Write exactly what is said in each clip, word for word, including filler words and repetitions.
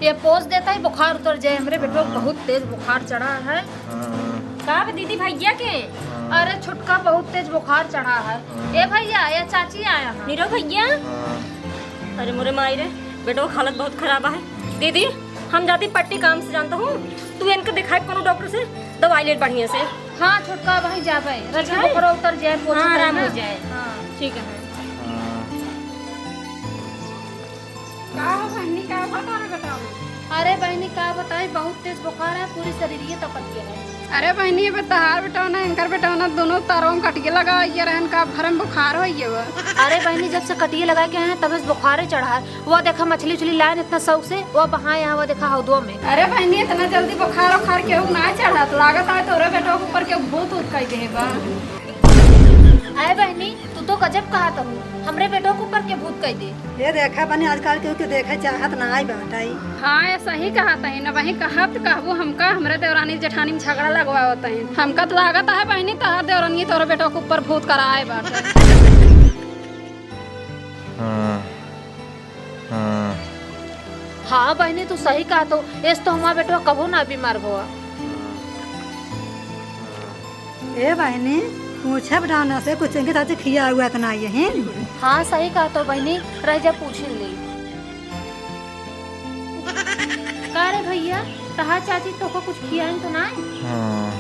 ये पोज देता ही बुखार उतर जाए। हमरे बेटवा को बहुत तेज बुखार चढ़ा है। हाँ। का बा दीदी भैया के? हाँ। अरे छुटका बहुत तेज बुखार चढ़ा है। हाँ। ए भैया, या चाची आया है। नीरव भैया। हाँ। अरे मोरे माई रे, बेटवा के हालत बहुत खराब है। दीदी, हम जाती पट्टी काम से जानता हूँ, तू इनके दिखाए कोनो डॉक्टर से, दवाई ले बढ़िया से। हाँ छुटका, वहीं जाबे। रच के है? बुखार उतर जाए, पोज हाँ, आराम हो जाए। हाँ। ठीक है। हाँ। का हो बहिनी, का हुआ तोहरे बेटवा में? अरे बहिनी, का बताई, बहुत तेज बुखार है, पूरी शरीरिये तपत गया है। अरे बहिनी, ये तहार बेटवा ना, इनकर बेटवा ना, दोनों तारों में कटिया लगा ये रहन, का भरम बुखार हो ये बा। अरे बहिनी, जब से कटिया लगा के आए हैं, तबे से बुखारे चढ़ा है। वो देखा मछली उछली लाए इतना शौक से, वो बहाए यहाँ, वो देखा हौदवा में। अरे बहिनी, इतना जल्दी बुखार उखार केहू ना चढ़त, लागत है तोरे बेटवा के ऊपर के भूत उत कई दे बा। अरे बहिनी, तू तो गजब कहत हऊ, हमरे बेटवा के ऊपर के भूत कई दे। ये देखा बने, आजकल केहू के देखे चाहत ना आई बाटई। हाँ, ये सही कहत हई, न वही कहत कहबू हमका, हमरे देवरानी जेठानी में झगड़ा लगवावत हई। हमका तो लागत है बहिनी, तहार देवरानी तोरे बेटवा के ऊपर भूत कराए बाटे। हाँ, हाँ। हाँ बहिनी, तू सही कहत हऊ, एस तो हमार बेटवा कबो ना बीमार हुआ। ए बहिनी, पूछब डाना से कुछ इनके साथ खिया हुआ तो ना यही। हाँ, सही कहत हऊ बहिनी, रह जा, पूछ ले। का रे भैया, तहार चाची तोको कुछ खियाइन तो ना? हाँ।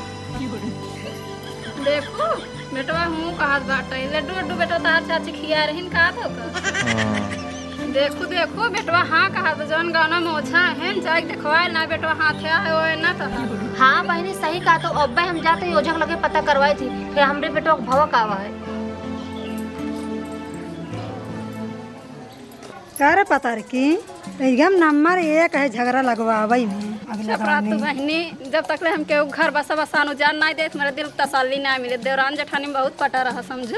देखो, बेटवा हूँ कहत बाटे, लड्डू उड्डू बेटवा तहार चाची खिया रहीन का तोका? हाँ। देखू, देखू, बेटवा हाँ कहा तो जौन गौना में ओझा है, जाके देखवाए ना, बेटवा हाथे आए, ओए ना तो हाँ। हाँ बहिनी, सही कहा तो। अब्बे हम जाते ही ओझा के लगे पता करवाई थी कि हमरे बेटवा के भवा का आवा है। का रे पतरकी, एकदम नंबर एक है झगड़ा लगवावई में। अगला चुप रह तू गाने। बहिनी, जब तक ले हमके उ घर बसा बसा नु जान ना दे, मेरा दिल तसल्ली ना मिले। देवरान जेठानी में बहुत पटा रहा, समझू।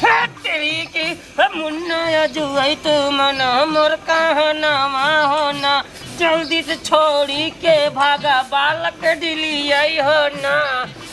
हे तेरी की, हे मुन्ना, या जुआई तू मना मोर कहनावा हो ना, जल्दी से छोड़ी के भागा बालक डिलियाई हो ना।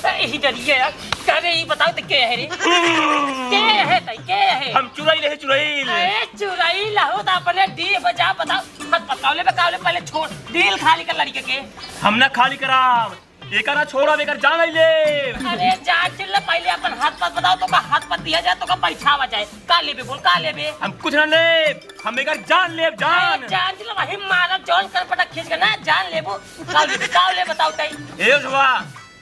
ए, ही डरिए यार, करे ई बताओ तो के है रे? के है तई, के है? हम चुराइल है, चुराइल। ए, चुराइल हो तो अपने डीह बजा बताओ। मत बताओ ले, बताओ ले, पहले छोड़, डील खाली कर लड़के के। हम ना खाली कराब, एका ना छोड़ब, एकर जान ले लेब। अरे जान चिल्ला, पहले अपन हाथ पाथ बताओ, तोका हाथ पाथ दिया जाए, तोका बैठावा जाए। का लेबे बोल, का लेबे? हम कुछ ना लेब, हम एकर जान लेब, जान। अरे जान चिल्ला, वही मारब, जौन कर पटक खींच के ना, जान लेबू। का लेबे, का लेबे बताओ तई? ए ओझवा,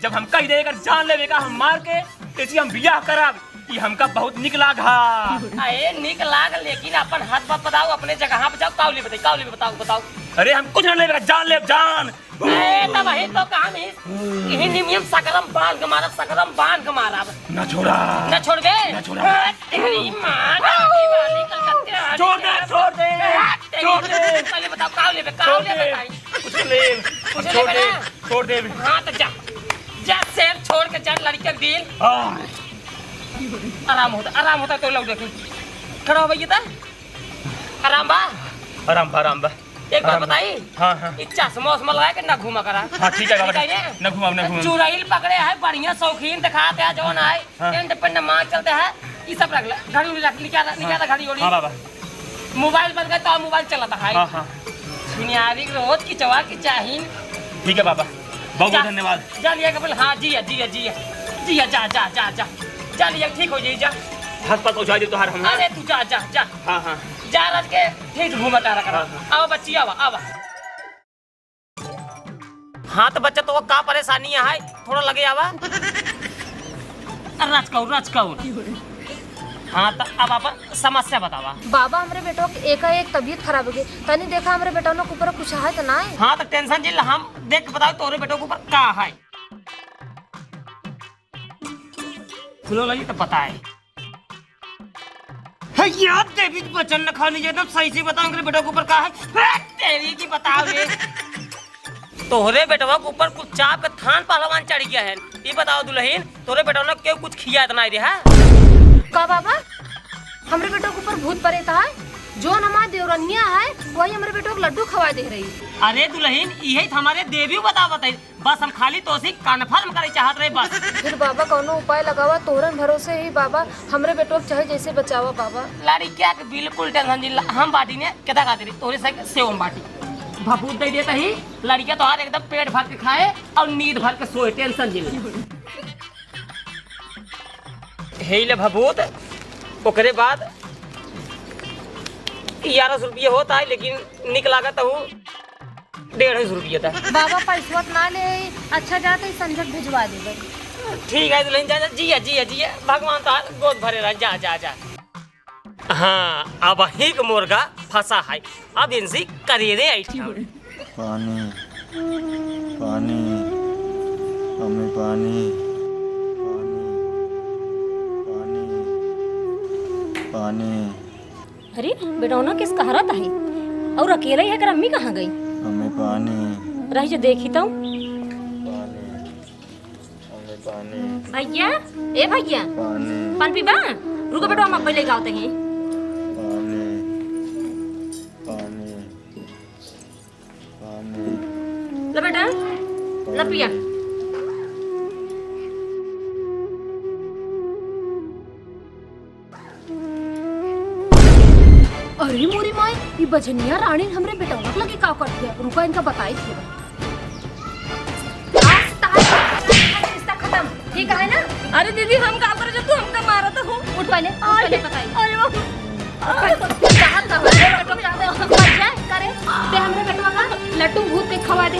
जब हम कह दे एकर जान लेबे का हम मार के, ऐसी हम बियाह करब, ई हमका बहुत निक लाग हा। अरे निक लाग, लेकिन अपन हाथ पाथ बताओ, अपने जगह पे जाओ, का लेबे बताई, का लेबे बताओ, बताओ। अरे हम कुछ ना लेबे, जान लेब, जान। ए, तब वही तो काम है। यही निमियम सकरम बांध के मारब, सकरम बांध के मारब। ना छोड़ा। ना छोड़बे? ना छोड़ा। ए, तेरी माँ, दादी वाली कलकत्ते वाली। छोड़ दे, छोड़ दे। ए, तेरी छोड़ दे। पहले बताओ, का लेबे, का छोड़ लेबे दे। भाई? कुछ ले। कुछ छोड़ लेबे दे, ना? छोड़ दे। हाँ, तो जा। जा, शेर छोड़ के जा, लड़के दिल। हाँ। आराम होता, आराम होता तो लोग देखी। खड़ा हो भैया, ता? आराम बा? आराम बा, आराम बा। एक बात आराम बा। बताई? हाँ, हाँ। ई चश्मा उश्मा लगा के ना घूमा करा। हाँ, ठीक है, बाबा। ठीक है ने? ना घुमाओ, ना घुमाओ। चुड़ैल पकड़े है, बढ़िया शौकीन दिखाते हैं, जौन आए, हाँ। टेंट पेंट मार चलते हैं, ई सब रख ले। घड़ी उड़ी रख, निकाल, निकाल हाँ। घड़ी उड़ी। हाँ, बाबा। मोबाइल बन गए तो मोबाइल चलता है। हाँ, हाँ। दुनियावी रोज किचवा की चाहिन। ठीक है, बाबा। बहुत बहुत जा, धन्यवाद। जा लिया के बोल, हाँ, जिया, जिया, जिया। जिया, जा, जा, जा, जा। जा लिया, ठीक हो जाई, जा। हाथ पाथ पहुँचा दे तोहार हम, हाँ? अरे, तू जा, जा, जा। हाँ, हाँ। जा, रख के, ठीक घूमा तारा करा। हाँ, हाँ। आवा बच्ची, आवा, आवा। हाँ, तो बच्चा, तो का परेशानी है? थोड़ा लगे आवा। अरे, राजकौर, राजकौर। हाँ, त अब आपन समस्या बतावा। बाबा, हमरे बेटवा के एकाएक तबीयत खराब हो गई, तनी देखा हमरे बेटवा के ऊपर कुछ है त ना है? हाँ, त tension जिन ला, हम देख के बताओ तोरे बेटवा के ऊपर का है। खुलो लगी त बताए। हे यार, देवी के वचन न खानी, एकदम सही से बताओ, हमरे बेटवा के ऊपर का है? हे देवी की बताओ रे। तोहरे बेटवा के ऊपर कुछ चाप के थान पहलवान चढ़ गया है। ई बताओ दुलहिन, तोहरे बेटवा ने केहू कुछ खिया त नाहीं रहा? का बाबा, हमरे बेटवा के ऊपर भूत परेत है? जौन हमार देवरनिया है, वही हमरे बेटवा के लड्डू खवाए दे रही। अरे दुलहिन, इहे त हमरे देवी बतावत है। बस हम खाली तोसे confirm करे चाहत रहे बस। फिर बाबा कौनो उपाय लगावा, तोहरन भरोसे ही बाबा, हमरे बेटवा के चाहे जैसे बचावा बाबा। लड़किया के बिल्कुल tension जिन ला, हम बाटी ने केता खातिर तोरे से सेव में बाटी। भभूत दे देता ही, लड़किया तोहार एकदम पेट भर के खाए और नींद भर के सोए, tension जिन ला। हे ले भभूत, ओकरे बाद ग्यारह सौ रुपये होता है, लेकिन निक लागत हूँ डेढ़ सौ रुपया था। बाबा, पैसवा त ना ले आई, अच्छा जात ही संझक भिजवा देबे। ठीक है दुलहिन, जा, जा, जिया, जिया, जिया, भगवान तोहार गोद भरे रह, जा, जा, जा। हाँ, अबहीं के मुर्गा फंसा है, अब इनसे करेरे आई थी। पानी, पानी, हमें पानी, पानी, पानी, पानी। अरे, बेटौना किस कहरत है? और अकेले ही एकर अम्मी कहाँ गई? अम्मी पानी। रही जो देखी तो। पानी। अम्मी पानी। भैया, ए भैया। पानी। पान पीबा? रुको बेटवा, हम अब्बे लेके आवत ही। पानी। पानी। पानी। ला बेटा, ला पिया। अरे मोरी माई, ई बजनिया रानी हमरे बेटवा के लगे का कर दिया? रुका, इनका बताई थी। आज तहार रिश्ता खत्म, ठीक है ना? अरे दीदी, हम का करे जो तू हमका मारत हो? उठ पहले, उठ पहले बताई। अरे बाप। उठ पहले, चाहत का हो? बेटवा चाहत है, मर जाए, करे? ते हमरे बेटवा का लड्डू भूत के खवा दे,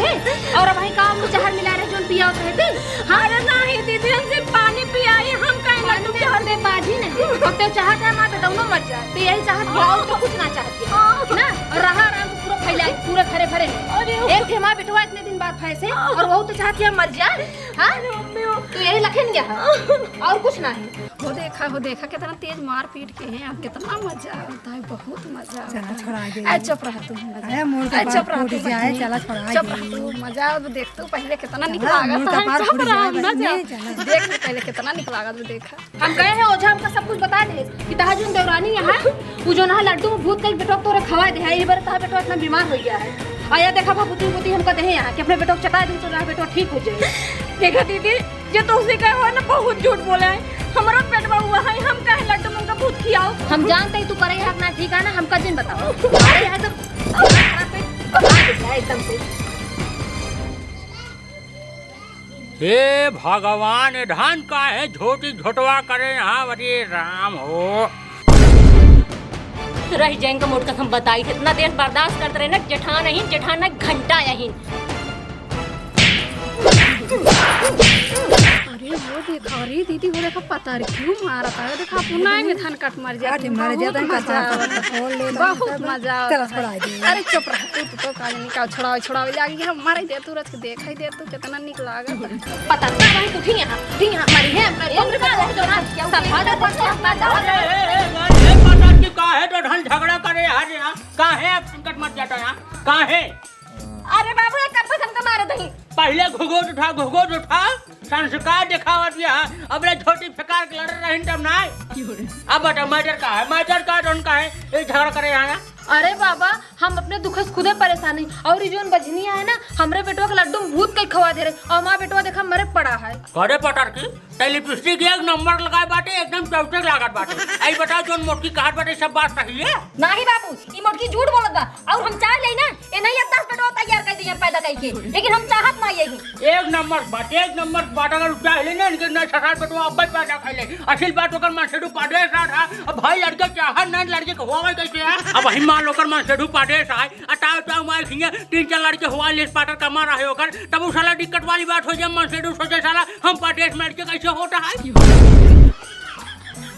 और अब वहीं का हम जहर मिला रहे, जोन पिया होता है ते? हाँ? अरे नहीं दीदी, हम सिर्फ पानी पियाई, हम काहे लड्डू जहर दे बाजी नहीं। और ते चाहत है हमार बेटौनो मर जाए, ते यही चाहत है, और तो कुछ ना चाहत है। ना? और रहा आराम से पूरा फैलाई, पूरे घरे भरे में। अरे एक ठे हमार बेटवा इतने दिन बाद फंसे, और वो तो चाहत है मर जाए। हाँ? अरे मम्मी, वो तो यही लखन गया है, और कुछ नहीं। हो देखा, हो देखा, कितना तेज मारपीट के हैं, अब कितना मजा आवता है, बहुत मजा आवता है। चला, छोड़ा दे। ए, चुप रह तू, मजा। अरे, मूड़ का ए, चुप रह तू, जाए, बहिनी। चला, छोड़ा दे। चुप रह तू, मजा आवत देख तू, पहले कितना निक लागत है, चुप रह, मजा आवत। देख ले, पहले कितना निक लागत है, देखा। हम गए हैं ओझा, हमका सब कुछ बता दे कि तहार जोन देवरानी यहाँ, उ जोन है लड्डू में भूत कई बेटवा तोरे खवा दे है, यही बार तहार बेटवा इतना बीमार हो गया है। आ या देखा, भभूति, भभूति हमका दे है यहाँ कि अपने बेटवा के चटा दे, तो तहार बेटवा ठीक हो जाए। देखा दीदी, जे तोहसे कहे हो ना, बहुत झूठ बोला है। हमरो पेटवा हुआ है, हम काहे लड्डू में उनका भूत खियाओ? हम जानते ही तू करे हक ना, ठीक है ना, हमका जिन बताओ। अरे यार, सब एकदम से। हे भगवान, ए धान काहे झोटी झोटवा करे यहाँ, अरे राम हो। रह जाएंगे मोटका, हम बताई थे, इतना देर बर्दाश्त करते रहे ना, जेठान अहिन, जेठान ना घंटा अहिन। अरे वो देखा, अरे दीदी वो देखा, पता नहीं क्यों मारा था, देखा अपना ही में धन कट मर जाता है, मर जाता है, बहुत मजा आवता है, बहुत मजा आवता है। अरे चुप रह तू, तू तो काज नहीं का, छुड़ावे, छुड़ावे लागी, हम मारे दे तू, रच के देखा ही दे तू, कितना निक लागत। पता नहीं, वहीं उठी यहाँ, उठी यहाँ, मरी है, मरी है, मरी है, मरी है, मरी है। ए, ए, ए, ए, ए, पता नहीं काहे तो ढन झगड़ा करे यार, यहाँ काहे आप संकट मत जाता यहाँ, काहे? अरे बाबू, ये कब से हमका मारत ही? पहले घुघुट उठा, घुघुट उठा, संस्कार दिखावत यहाँ, अब ले झोटी फेंकार के लड़ रही तब ना। अब बता, matter का है? Matter का, तो उनका है, ये झगड़ा करे यहाँ ना? अरे बाबा, हम अपने दुख से खुदे परेशान ही। और ये जोन बजनिया है ना, हमरे बेटवा के लड्डू में भूत कई खवा दे रहे, और हमारा बेटवा देखा मरे पड़ा है। करे पटर की, ते lipstick एक नंबर लगाए बाटे, एकदम चौचक लागत बाटे। आई बता, जोन मोटकी कहत बाटे, सब बात सही है? नाही बाबू, ई मोटकी झूठ बोलत बा। और हम चाह लेई ना, ए नहीं, अब दस बेटवा तैयार कर दिए पैदा करके, लेकिन हम चाहत ना यही। एक नंबर बात, एक नंबर बात, अगर उ चाह ले ना, इनके ना छठार बेटवा अब्बे पैदा कर ले। असल बात ओकर माँ से डू पाटे साथ है, अब भाई लड़के चाहत ना, लड़के को हुआ कैसे है? अब वही मान लो ओकर माँ से डू पाटे साथ, अटाव चाव मार खिया, तीन चार लड़के हुआ ले पाटर कमा रहे होकर, तब उ साला दिक्कत वाली बात हो जाए, माँ से डू सोचे साला, हम पाटे में लड़के कैसे होता है?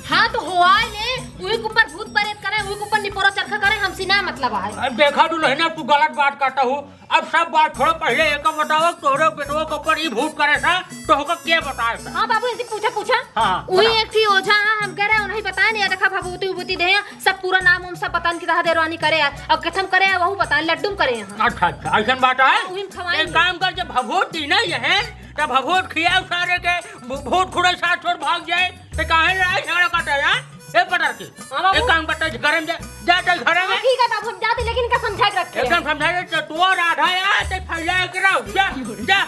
हाँ, तो होआइ ले, उही के ऊपर भूत परेत करे, उही के ऊपर निपोरा चरखा करे, हमसे ना मतलब है। अब देखा दुलहिनिया, तू गलत बात करता हूँ। अब सब बात छोड़ो, पहिले एका बतावा, तोहरे बेटवा के ऊपर ई भूत करे सा, तोहका के बताए सा? हाँ बाबू, इनसे पूछा, पूछा। हाँ, उही बताओ। एक ठी ओझा है, हम कह रहे हैं, उन्हीं बताए नहीं, देखा भभूति उभूति दे, सब पूरा नाम उम सब पता नहीं कितना देरवानी करे है, और कथम करे है, वहू बताए, लड्डू में करे हैं। अच्छा, अच्छा, ऐसन बात है? हाँ, उही में खवाएंगे। एक काम कर, जब भभूत दी ना ये है, तब भभूत खियाओ सारे के, भू-, भूत खुड़े साथ छोड़ भाग जाए, तो काहे लड़ाई झगड़ा करता है यार? ए पटर की, हाँ बाबू। एक काम करता है, घर में जा, जा, चल घर में। हाँ, ठीक है बाबू, हम जाते, लेकिन इनका समझा के रखे। एकदम समझा के, तो तू और आधा यार, ते फैला के रहो, जा, जा।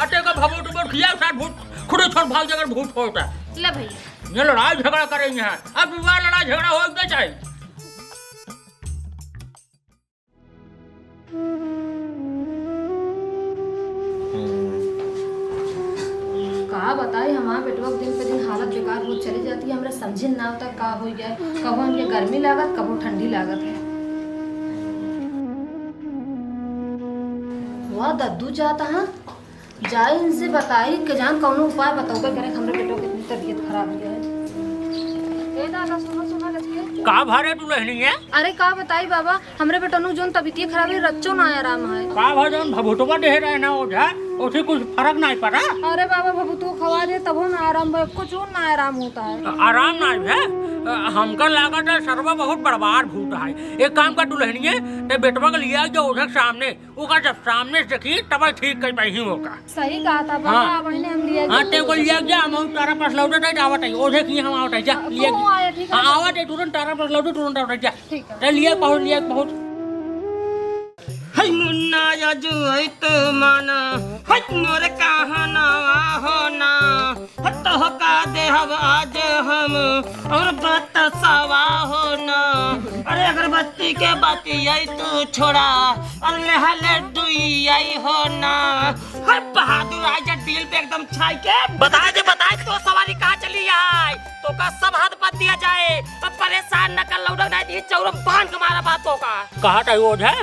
अटे का भभूत उभूत खियाओ साथ, भूत खुड़े छोड़ भाग जाए, अगर भूत होता है। ले भैया। ये लड़ाई झगड़ा करे यहाँ। अब विवाह लड़ाई झगड़ा हो, इतना चाहे। का बताई, हमार बेटवा के दिन पे दिन हालत बेकार होत चली जाती है। हमरा समझे ना आवता का हो गया, कबो इनके गर्मी लागत, कबो ठंडी लागत है। वाह दद्दू जाता है, जाए इनसे बताई के जान कौनो उपाय बतौबे करे, हमरे बेटो के इतनी तबीयत खराब हो गया है। ए दादा, सुनो, सुनो, लड़के। का भरे दुलहिनिया? अरे का बताई बाबा, हमरे बेटनू जोन तबीयतिये खराब है, रच्चो ना आराम है। का भा जोन भभूतवा देहे रहे ना ओझा, ओसे कुछ फरक नाहीं पड़ा? अरे बाबा, भभूतवा खवा दे तबो ना आराम बा, कुछ ना आराम होता है। आराम नाहीं है? हमका लागत है सरवा बहुत बड़बार भूत है। एक काम कर दुलहिनिया, ते बेटवा के लिया जो ओझा के सामने, ओका जब सामने से देखी, तब ठीक कर पाई होगा। सही कहा था बाबा, हाँ। अब इन्हें हम लिया हाँ, के ते को लिया जा, हम तारा पास लौटे टाइट आवत है, ओझे की हम आवत है, जा, अब लिया वो जा। आया, ठीक है। हाँ, आवत है, तुरंत तारा पास लौटे, तुरंत आवत है, जा। ठीक है। ते लिया पहुँच, लिया पहुँच। है मुन्ना या जो है तो माना, है मोर कहना हो ना। तोहका देहब आज हम और बतासवा हो ना। अरे अगरबत्ती के बाती आई तू छोड़ा, और लेहले दुई आई हो ना। हर बहादुर आज डील पे एकदम छाई के बताए दे, बताए तो सवारी कहाँ चली आए, तोका सब हाथ पत दिया जाए। अब परेशान न कर लौटक नहीं दी चौरम बांध के मारा बात तोका। कहा था वो है?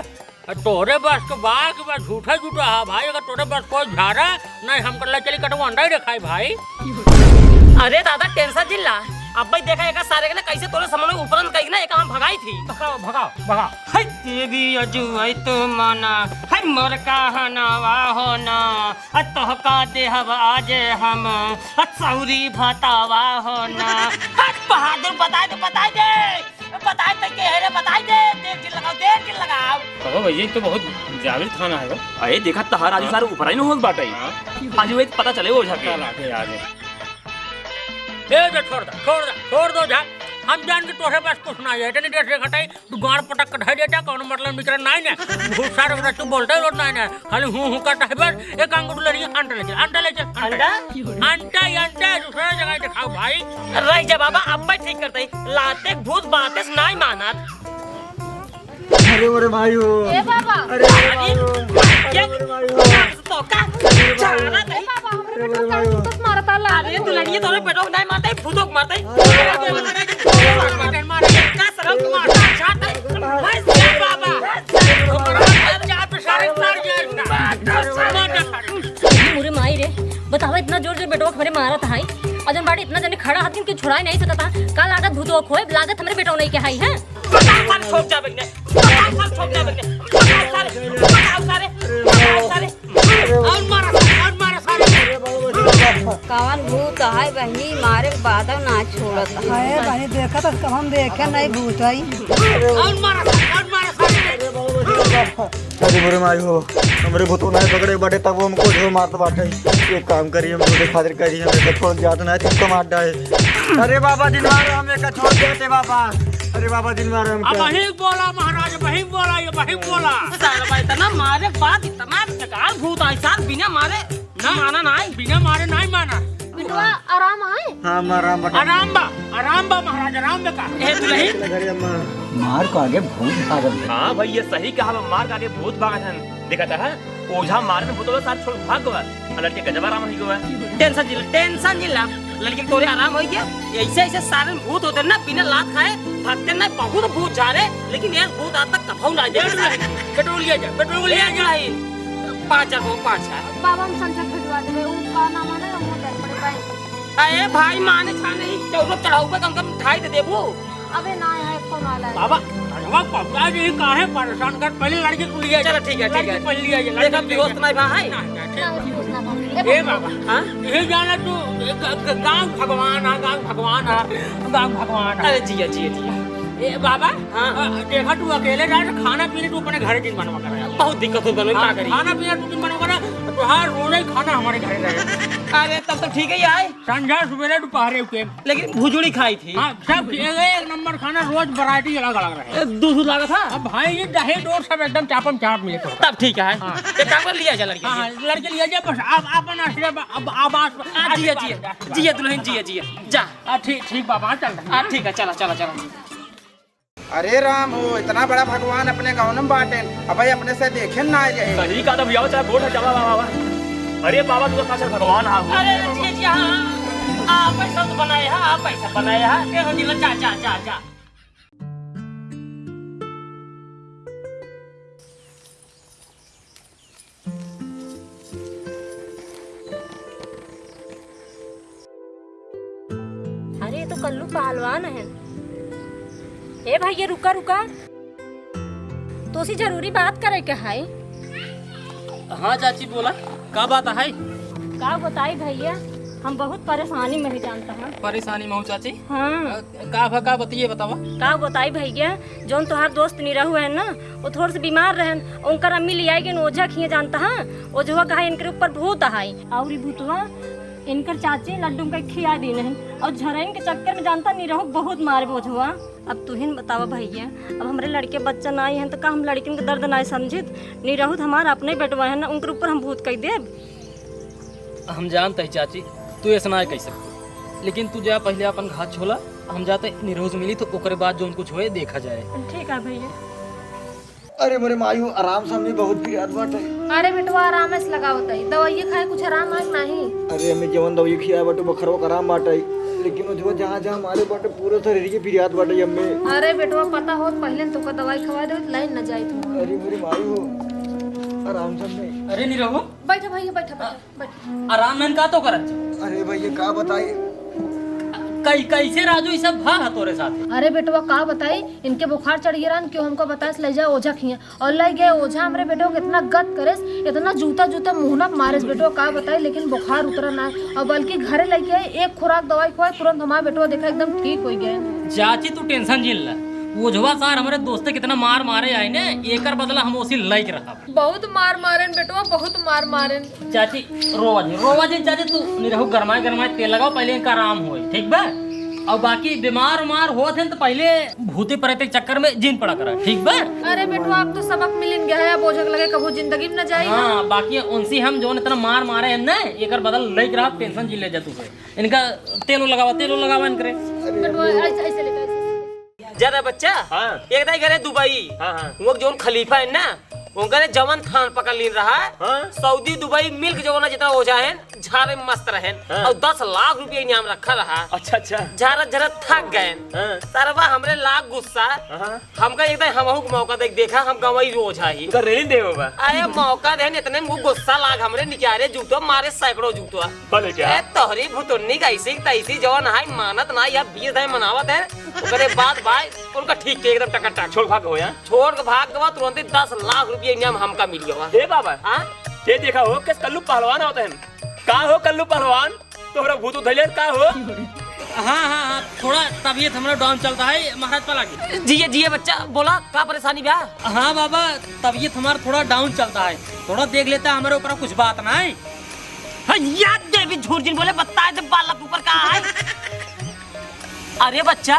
तोरे बस के बा कि बस झूठा झूठा हा भाई, अगर तोरे बस कोई झारा नहीं, हम कर ले चली कटवा अंडा ही देखाई भाई। अरे दादा, tension जिन ला, अब भाई देखा एका सारे के ना कैसे तोरे समझ में उपरन कही ना, एका हम भगाई थी। भगाओ, भगाओ, भगाओ। है तेरी अजुआई तो माना, है मोर कहनावा हो ना, आ तोहका देहब आज हम, आ सौरी भतावा हो ना। हट बहादुर, बताई दे, बताई दे। बताई दे के है रे, बताई दे, देख जिन लगाओ, देख जिन लगाओ। कहो भैया, ये तो बहुत जाबिर थाना है बा। अरे देखा, तहार आज हाँ। सारे ऊपर ही न होत बाटे। हाँ। आज वे पता चले ओझा के। चल, आगे, आगे। ए, बे, छोड़ दे, छोड़ दे, छोड़ दो ओझा। हम जान के तोहरे पास कुछ ना है, इतनी देर से घटाई, तू गाड़ पटक के ढाई देता, कौनो मतलब निकल नहीं ने। भूत सारे को तू बोलते रोज नहीं ने। खाली हूँ हूँ करता है बस। एक काम कर, लड़िया, अंडा ले चल, अंडा ले चल, अंडा। अंडा? अंडा ही अंडा है, दूसरा जगह दिखाओ भाई। रह जा बाबा, अब मैं ठीक करता ही। लाते भूत बातें से नहीं मानत। अरे मोरे माई हो। ए बाबा। अरे मोरे माई हो। अरे मोरे माई हो। तो का? अरे बाबा। ए बाबा, हमरे बेटा का भूत मारता ला। अरे दुल्हनिया, तोरे बेटो नहीं मारता है, भूतों को मारता है। अरे बाबा। का सरम को मारता है, जाता है। भाई बाबा। मुरे माई रे, बतावा इतना जोर जोर बेटवा हमरे मारत हाई, और जन बाटे इतना जने खड़ा हथिन कि छुड़ाए नहीं सकता। का लागत भूतवा खोए, लागत हमरे बेटवा नहीं के हाई है। बताओ सारे छोड़ जा बहिने, बताओ सारे छोड़ जा बहिने, बताओ सारे, बताओ सारे, बताओ सारे। और मारा सारे, और मारा सारे। कवन भूत है बहिनी, मारे के बादो ना छोड़त है। हाय बहिनी, देखा तो कब हम देखे नहीं भूत है। और मारा सारे, और मारा सारे। अरे मोरे माई हो, हमरे भूतो नाय पकड़े बाटे, तब हमको जो मारत बाटे। एक काम करी, हम तोरे खातिर करी, हम एका छोड़ जात ना, तुमको मार डाए। अरे बाबा, जिन मारो, हम एका छोड़ देते बाबा। अरे बाबा, जिन मारो हमको। अब वही बोला महाराज, वही बोला, ये वही बोला। साला इतना मारे के बाद इतना बेकार भूत आई सार, बिना मारे ना माना ना आई। बिना मारे नहीं माना। बिटवा, आराम आए? हाँ, मैं आराम बता। आराम बा, आराम बा महाराज, आराम बा का? ए दुल्हन। मार के आगे भूत भागल है। हाँ भाई, ये सही कहा बा, मार के आगे भूत भागल है। देखा था, ओझा मारे में भूत वाला सार छोड़ भाग गवा। आ लड़के गजब आराम हो गवा। Tension जिन ला, tension जिन ला। लड़के तोरे आराम हो गया। ऐसे ऐसे सारे भूत होते ना, बिना लात खाए भागते ना, बहुत भूत जा रहे, लेकिन एक भूत आज तक कभू ना ए जाए। दुल्हन, पेट्रोल लिया जा, पेट्रोल लिया ए जा। दुल्हन, पाँच हजार को, पाँच हजार। बाबा, हम संजय भेजवा देबे, उ का नाम है ना, वो टाइप पड़े भाई। अरे भाई, माने छाने ही चौदह चढ़ाऊ पे कम कम मिठाई दे देबू। अबे ना है, कौन वाला है? बाबा, अरे बाबा, पहुंचा दे, काहे परेशान कर, पहले लड़के को लिया चलो, जाए। ठीक है, ठीक लड़के है। पहले लिया जाए, देखा, लड़के बेहोश लिया तो नहीं बा, है? ना, ना, ठीक। ना, बेहोश ना बा। ए ए बाबा, बाबा। हाँ? ये जाना तू, ए, ग-, ग-, गाँव भगवान आ, गाँव भगवान आ, गाँव भगवान आ। अरे जिया, जिया, जिया। ए बाबा, हाँ। अ, देखा तू अकेले रहा, तो खाना पीने तू अपने घर की बनवा कर आया। बहुत दिक्कत हो बनवा, हाँ, का करी? खाना पीना तू दिन बनवा कर, तो हर रोज ही खाना हमारे घर रहे। अरे तब तो ठीक है यार। संझा, सुबेरे, दोपहरे के। लेकिन भुजुड़ी खाई थी। हाँ, सब एक, एक नंबर खाना, रोज variety अलग अलग रहे। ए, दूध, दूध लागा था? अब भाई, ये दही दूध सब एकदम चापम चाप मिले तो। तब ठीक है। हाँ। एक काम कर, लिया जा लड़के हाँ, के। हाँ, लड़के लिया जा, बस आप, आप ना, अब, अब आवाज, हाँ, जिया, जिया, जिया, दुल्हन, जिया, जिया, जा। हाँ, ठीक, ठीक बाबा, हाँ, चल रहे हैं। हाँ, ठीक है, चला, चला, चला। अरे राम हो, इतना बड़ा भगवान अपने गाँव में बाटेन, अबे अपने से देखे ना रहे। सही कहा था भैया, चाहे बोल ना, चला बाबा, बाबा। अरे बाबा, तू तो साक्षात भगवान आ हो। अरे जीजा, आप पैसा तो बनाए हा, आप पैसा बनाए हा। ए हो दिल, जा, जा, जा, जा। अरे, ये तो कल्लू पहलवान है। ए भैया, रुका, रुका। तोसी जरूरी बात करे के है। हाँ चाची, बोला, का बात है? का बताई भैया, हम बहुत परेशानी में ही जानता है। परेशानी में हो चाची? हाँ। अ, का भा, का बतिये बतावा? का बताई भैया, जौन तोहार दोस्त निरहू है ना, वो थोड़ से बीमार रहन, उनकर अम्मी लियाई गईन ओझा खिए जानता है। ओझवा कहा इनके ऊपर भूत है, और ई भूतवा इनकर चाची लड्डू के खिया दी नहीं, और झरइन के चक्कर में जानता निरहू बहुत मारे ओझवा। अब तुहिन बतावा भैया, अब हमरे लड़के बच्चा नाई हैं तो का हम लड़किन के दर्द नाई समझित? निरहू तो हमार अपने बेटवा है ना, उनके ऊपर हम भूत कह देब? हम जानत ही चाची, तू ऐसा ना कह सकती, लेकिन तू जा पहले अपन घात छोला, हम जाते निरहू से मिली तो ओकरे बाद जौन कुछ होए देखा जाए। ठीक है भैया। अरे मोरे माई हो, आराम से हमने बहुत पिरात बाटे। अरे बेटवा, आराम से लगावत है, दवाई खाए कुछ आराम आए नहीं। अरे हमें जवन दवाई खिया बाटे बखरवा के आराम बाटे, लेकिन ओझवा जहाँ जहाँ मारे बाटे पूरा शरीर के पिरात बाटे हमें। अरे बेटवा, पता होत पहले तो का दवाई खवा दे, लाइन न जाए तू। अरे मोरे माई हो, आराम से हमने। अरे निरहू। बैठा भैया, बैठा, बैठा। आराम में का तो करत जा। अरे भैया, का बताई? कई-, कैसे राजू, ई सब भा है तोरे साथ? अरे बेटवा, का बताई, इनके बुखार चढ़ गया रहन, क्यों हमको बताए से ले जाए ओझा खिया, और ले गए ओझा, हमरे बेटवा के इतना गत करेस, इतना जूता जूता मुहना मारेस बेटवा, का बताई, लेकिन बुखार उतरा ना, और बल्कि घरे लेके आए, एक खुराक दवाई खुआए, तुरंत हमारा बेटवा देखा एकदम ठीक हो गए। चाची, तू tension जिन ला, ओझवा सार हमरे दोस्ते कितना मार मारे आए ने, एकर बदला हम ओसी लइके रहा। बहुत मार मारेन बेटवा, बहुत मार मारेन। चाची, रोवा जिन, रोवा जिन चाची, तू निरहू गरमाए गरमाए तेल लगावा, पहले इनका आराम होई, ठीक बा? और बाकी बीमार उमार होत हैं तो पहले भूते प्रेत के चक्कर में जिन पड़ा करा, ठीक बा? अरे बेटवा, अब तो सबक मिलिन गया है, अब ओझा के लगे कबो जिंदगी में न जाई। हाँ, बाकी उनसे हम जौन इतना मार मारे हैं ना, एकर बदल लइके रहा, tension जिन ले जा तू से। इनका तेलो लगावा, तेलो लगावा इनकरे। बेटवा, ऐसे, ऐसे लेके, ऐसे, ऐसे। जरा बच्चा, हाँ। एक दाई गए दुबई। हाँ, हाँ। वो जौन खलीफा है ना, उनकरे जवन थान पकड़ लीन रहा। हाँ। सऊदी दुबई मिलके जवन जितना ओझा है, झारे में मस्त रहे। हाँ। और दस लाख रुपया इनाम रखा रहा। अच्छा, अच्छा। झारत झारत थक गए। हाँ। सरवा हमरे लाग गुस्सा। हाँ। हमका एक दाई हमहू के मौका देख, देखा हम गंवई ओझा ही। उनका रेलिंग दे बाबा। अरे मौका देन, इतने में वो गुस्सा लाग हमरे निकारे जूतो मारे सैकड़ों जूतो। बोले क्या? ए, तोहरी भुतुन्नी का ऐसी की तैसी जवन है, मानत ना, या बीस दाई मनावत है, ओकरे बाद भाई उनका ठीक के एकदम टकाटक। छोड़ भाग हो यहाँ। छोड़ के भाग गवा, तुरंत ही दस लाख रुपया इनाम हमका मिल गवा। ए बाबा, हाँ? ये देखा हो, किस कल्लू पहलवान होते हैं। का हो कल्लू पहलवान, तोहरा भूत उधैले का हो? हाँ, हाँ, हाँ, थोड़ा तबीयत हमारा down चलता है महाराज, पलागी। जिए, जिए बच्चा, बोला, का परेशानी बा? हाँ बाबा, तबीयत हमारा थोड़ा down चलता है, थोड़ा देख लेता हमारे ऊपर कुछ बात ना है। हाँ, याद देवी झूठ जिन बोले, बताए दे बालक ऊपर का है। अरे बच्चा,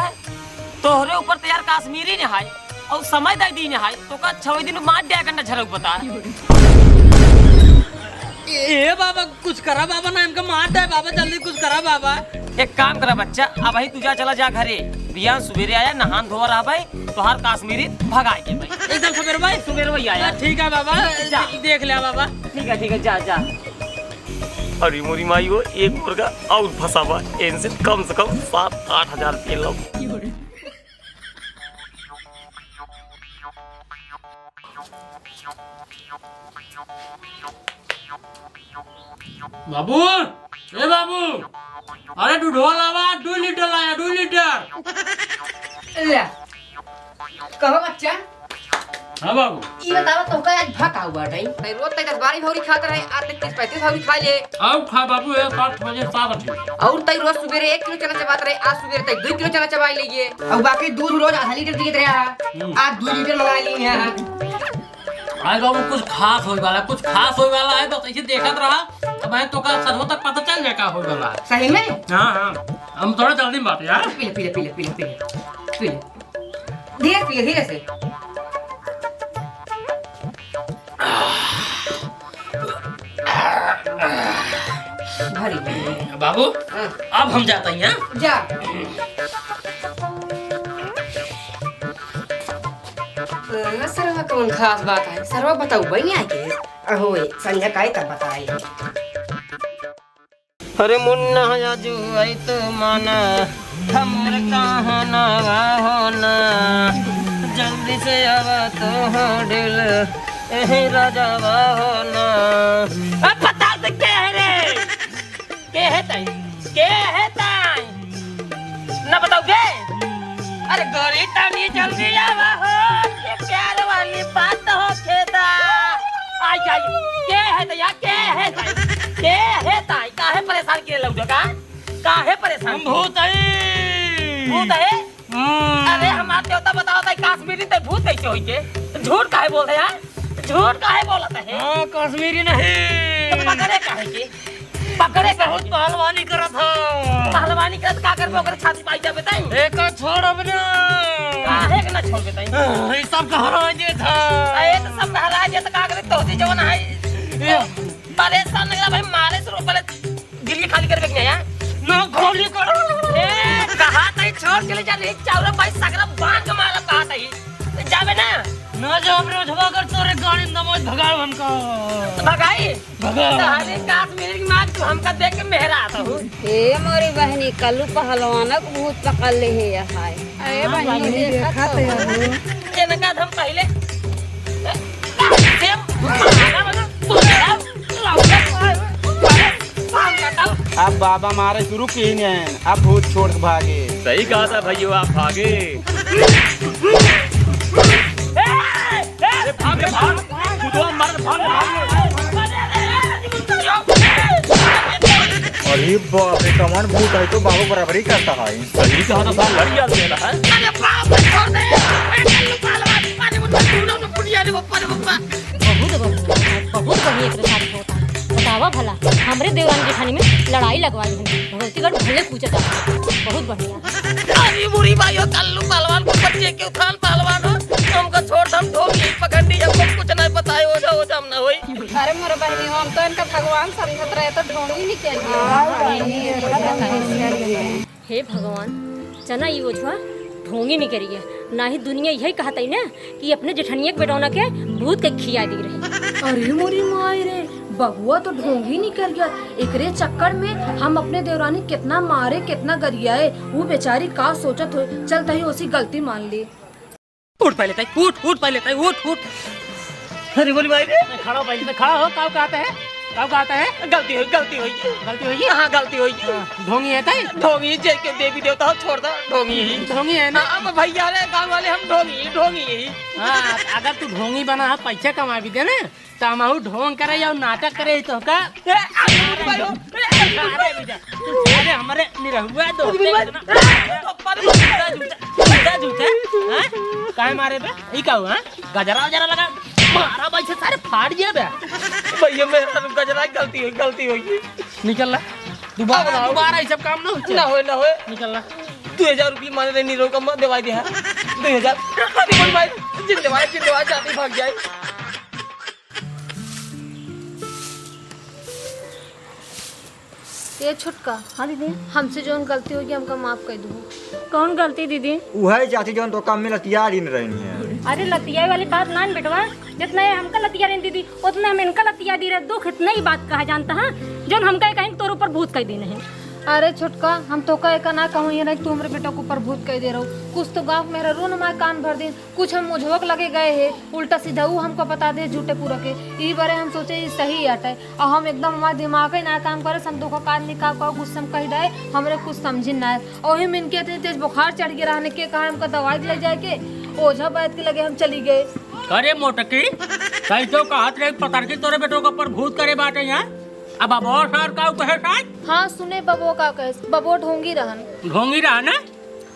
तोहरे ऊपर तो यार कश्मीरी ने हाय, और समय दे दी ने हाय, तो का छवे दिन मार दे गंडा झरक बता। ए बाबा, कुछ करा बाबा, ना इनका मार दे बाबा, जल्दी कुछ करा बाबा। एक काम करा बच्चा, अबही तू जा, चला जा घरे, बिहान सुबेरे आया, नहान धोआ रहा भाई, तोहार कश्मीरी भगाए के भाई। एकदम सुबेर भाई? सुबेर भाई आया। हाँ, ठीक है बाबा, जा। देख लिया बाबा। ठीक है, ठीक है, जा, जा। अरे मोरी माई हो, एक मुर्गा और फंसा बा, इनसे कम से कम सात आठ हजार रुपये लो। बाबू, ए बाबू, अरे दूधवा लावा, दो लीटर लाया, दो लीटर। ले। कहो बच्चा। हाँ बाबू। ई बतावा तोहका आज भा का हुआ टाइम? तई रोज तई दस बारह भौरी खात रहे, आज तई तीस पैंतीस भौरी खा ले। अब खा बाबू, ये सात बजे सात बजे। और तई रोज सुबेरे एक किलो चना चबात रहे, आज सुबेरे तई दो किलो चना चबाई ले ये। और बाकी दूध रोज आधा लीटर दिए रहा, हम्म। आज दो लीटर मंगा ली है। अरे बाबू, कुछ खास होए वाला, कुछ खास होए वाला है, बस ऐसे देखत रहा। अब मैं तो का सरवा तक पता चल जाए का होए वाला है। सही में? हाँ, हाँ। हम थोड़ा जल्दी में बात यार। पी ले, पी ले, पी ले, पी ले, पी ले। पी ले। धीरे से पी ले, धीरे से। भरी। बाबू, हाँ। अब हम जाते हैं, हाँ? जा। हाँ, सरवा कौन खास बात है? सरवा बताऊ बनी आके। अहो, संजय काहे तब बताई। अरे मुन्ना आजू आई तो माना, हमर कहना हो ना, जल्दी से आवा तो हो दिल, एहे राजा हो ना। अब बता दे के है रे? के है ताई? के है ताई? ना बताओ बे? अरे गोरी तनी जल्दी आवा हो, ये प्यार वाली बात हो खेदा। आई जाई, के है ताई? के है ताई? के है ताई? काहे परेशान किए लौटो का? काहे परेशान हम किए? भूत है। भूत है? हाँ। अरे हमार देवता बताओ ताई, कश्मीरी ते भूत कैसे होई के? झूठ काहे बोल रहे यार? झूठ काहे बोलत है? हाँ, कश्मीरी नहीं। तो पकड़े काहे के? पकड़े बहुत पहलवानी करत हो। पहलवानी करत का करबे, ओकरे छाती पाई जाबे ताई। एका छोड़ब ना। काहे के ना छोड़बे ताई? हाँ, ई सब कहरा जे था। ए, तो सब कहरा जे था, का करे, तोहती जवन है। ए। परेशान लग रहा भाई, मारे से पहले गिरिया खाली करबे के नहीं, हाँ? ना, खाली कर। ए, कहा ताई, छोड़ के ले जा रे, चाउर भाई, सगरा बांध के मारब, कहा ताई। जाबे ना? ना जाब रे, उठवा कर तोरे गाड़ी में दमोज भगाड़ हमका। भगाई? भगाड़। अरे काश्मीरी की माँ, तू हमका देख के मेहरा आता हूँ। हे मोरी बहनी, कल्लू पहलवानक भूत पकड़ ले हे, हाय। अरे हाँ, बहनी, बहनी, देखा देखा तो तो है। इनका हम पहले अब बाबा मारे शुरू की ने, अब भूत छोड़ के भागे। सही कहा था भैया, आप भागे। ए, भाग, भाग, खुदवा मर, भाग, भाग। अरे बाप रे, कौन भूत है तो बाबू बराबरी करता है। सही कहा था, लड़िया से है। अरे बाप रे, छोड़ दे। ए, कल्लू पहलवान, अरे मुन्ना, तू ना, ना, पुनिया रे, बप्पा रे, बप्पा। बहुत बढ़िया, बहुत बढ़िया एकरे साथ होता। बतावा भला, हमरे देवरानी जेठानी में लड़ाई लगवाई है। भगवतीगढ़ भले पूछता। बहुत बढ़िया। अरे बुरी भाई हो, कल्लू पहलवान को बच्चे के उठान पहलवान हो। हमका छोड़, हम ढोंगी पखंडी, हमको कुछ नहीं पता है, ओझा, ओझा हम ना होई। अरे मोर बहनी हो, हम तो इनका भगवान समझत रहे, तो ढोंगी निकल गया। हे भगवान, जना ई ओझवा ढोंगी निकरिया। नाही दुनिया यही कहत है ना कि अपने जेठनिया के बेटौना के भूत के खिया दी रही। अरे मोरी माई रे, बबुआ तो ढोंगी निकरिया। एकरे चक्कर में हम अपने देवरानी कितना मारे, कितना गरियाए, वो बेचारी का सोचत हो। चल तही ओसी गलती मान ली। उठ पहले ताई, उठ, उठ पहले ताई, उठ, उठ। अरे बोली भाई रे। खड़ा हो पहले, खड़ा हो, काऊ कहता है? काऊ कहता है? गलती होई, गलती होई। गलती होई? हाँ, गलती होई। हाँ, ढोंगी है ताई? ढोंगी, जे के देवी देवता हो, छोड़ दो, ढोंगी ही। ढोंगी है ना? हाँ, अब भैया रे, गाँव वाले हम ढोंगी, ढोंगी ही। हाँ, अगर तू ढोंगी बना है, पैसा कमा भी दे ना, त हमहू ढोंग करे और नाटक करे ही तो का? ए, अरे भाई हो, ए, अरे बेटा, तू सारे हमरे निरहुआ दोस्त अरे भाई। इतना झूठा, झूठा, झूठा, झूठा, हाँ? काहे मारे बे? ई का हुआ, हाँ? गजरा वजरा लगा, मारा भाई से सारे फाड़ दिया बे। भैया मेरा गजरा गलती हुई, गलती हुई। निकल ला, दोबारा, अब दोबारा ये सब काम ना होचे। ना होए, ना होए। निकल ला। दो हजार रुपये माने रहे निरहुआ का, मत देवाई दे, हाँ? दो हजार। अभी बोल भाई, जिंदवाई, जिंदवाई, जाती भाग जाए। ए छोटका, हाँ दीदी। हमसे जौन गलती होगी, हमका माफ कर दो। कौन गलती दीदी? उहे चाची जौन तो काम में लतिया दिन रहनी है। अरे लतिया वाली बात ना बेटवा, जितना ये हमका लतिया रही दीदी, उतना हम इनका लतिया दी रहे। दुख इतना ही बात कहा जानता है, जौन हमका कहीं तोर ऊपर भूत कह दी नहीं। अरे छोटका, हम तोका एका ना कहूँ, ये ना कि तू हमरे बेटा के ऊपर भूत कह दे रहो। कुछ तो गाँव में रहो ना, हमारे कान भर दिन। कुछ हम ओझवा के लगे गए है, उल्टा सीधा ऊ हमको बता दे झूठे पूरा के। ई बारे हम सोचे ई सही आटे, और हम एकदम हमारे दिमाग ही ना काम करे, हम तोका कान निकाल के गुस्सा में कह दे, हमरे कुछ समझी ना है। और ही मिनके इतनी तेज बुखार चढ़ गया रहने के कहा हमको दवाई के ले जाए के, ओझा बैद के लगे हम चली गए। अरे मोटकी, कहीं तो कहत रही पतरकी तोरे बेटो के ऊपर भूत करे बाटे यहाँ। अब बबो सार का कहे साथ? हाँ, सुने बबो का कहे, बबो ढोंगी रहन। ढोंगी रहन?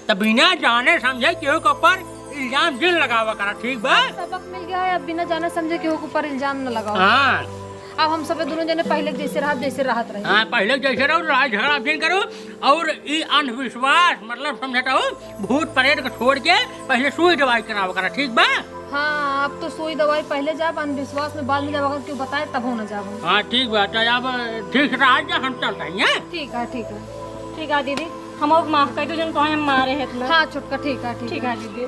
त बिना जाने समझे केहू के ऊपर इल्जाम जिन लगावा करा, ठीक बा? सबक मिल गया है, अब बिना जाने समझे केहू के ऊपर इल्जाम न लगाओ। हाँ। अब हम सब दोनों जने पहले जैसे रहत, जैसे रहत रहे। हाँ, पहले जैसे रहो, लड़ाई झगड़ा जिन करो। और ई अंधविश्वास, मतलब समझता हो, भूत प्रेत के छोड़ के पहले सुई दवाई करावा करा, ठीक बा? हाँ, अब तो सुई दवाई पहले जाब, अंधविश्वास में बाद में जाब, अगर केहू बताए तब हो न जाब। हाँ, ठीक बा, तो अब ठीक से रहा जा, हम चलते हैं, हैं? ठीक है, ठीक है। ठीक है दीदी, हम माफ कर दो, जन तो हम मारे हैं इतना। हाँ छोटका, ठीक है, ठीक ठीक है। है दीदी।